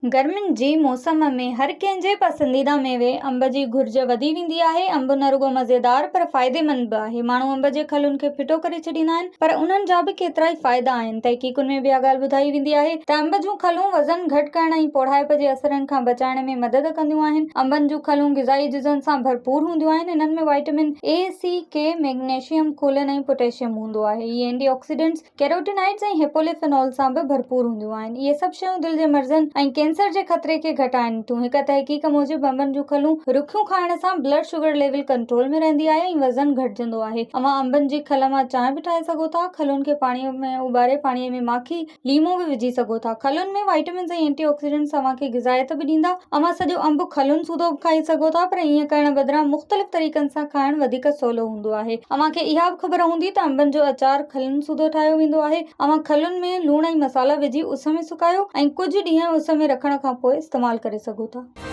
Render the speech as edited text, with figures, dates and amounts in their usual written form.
گرمين جي موسم ۾ هر ڪنهن جي پسنديده ميوي انب جي گهرج وڌي ويندي آهي. انب نه رڳو مزيدار پر فائديمند به آهي. ماڻهو انب جي کلن کي ڦٽو ڪري ڇڏيندا آهن پر انهن جا به ڪيترائي فائدا آهن. تحقيقن ۾ به اها ڳالهه ٻڌائي ويندي آهي ته انب جون کلون وزن گهٽ ڪرڻ ۽ پوڙهائپ جي اثرن کان بچائڻ ۾ مدد ڪنديون آهن. انبن جون کلون غذائي جزن سان ڀرپور هونديون آهن. انهن ۾ vitamin A, C, K, magnesium, choline ۽ potassium هوندو آهي. اهي اينٽي آڪسيڊنٽس، ڪيروٽينائڊز ۽ هيپوليفينول سان به ڀرپور هونديون آهن. اهي سڀ شيون دل جي مرضن ۽ ڪينسر جي خطري کي گهٽائين ٿيون. هڪ تحقيق موجب انبن جون کلون رکيون کائڻ سان بلڊ شگر ليول ڪنٽرول ۾ رهندي آهي ۽ وزن گهٽجندو آهي. اوهان انبن جي کل مان چانهه به ٺاهي سگهو ٿا. کلن کي پاڻي ۾ اٻاري پاڻي ۾ ماکي، ليمو به وجهي سگهو ٿا. کلن ۾ وائٽمنز ۽ اينٽي آڪسيڊنٽس اوهان کي غذائيت به ڏيندا. اوهان سڄو انب کلن سوڌو به کائي سگهو ٿا پر ائين ڪرڻ بدران مختلف طريقن سان کائڻ وڌيڪ سولو هوندو آهي. اوهان کي اها به خبر هوندي ته انبن جو اچار کلن سوڌو ٺاهيو ويندو آهي. اوهان کلن ۾ لوڻ ۽ مصالحا وجهي اس ۾ سڪايو ۽ ڪجهه ڏينهن اس ۾ رکڻ کان پوء استعمال ڪري سگهو ٿا.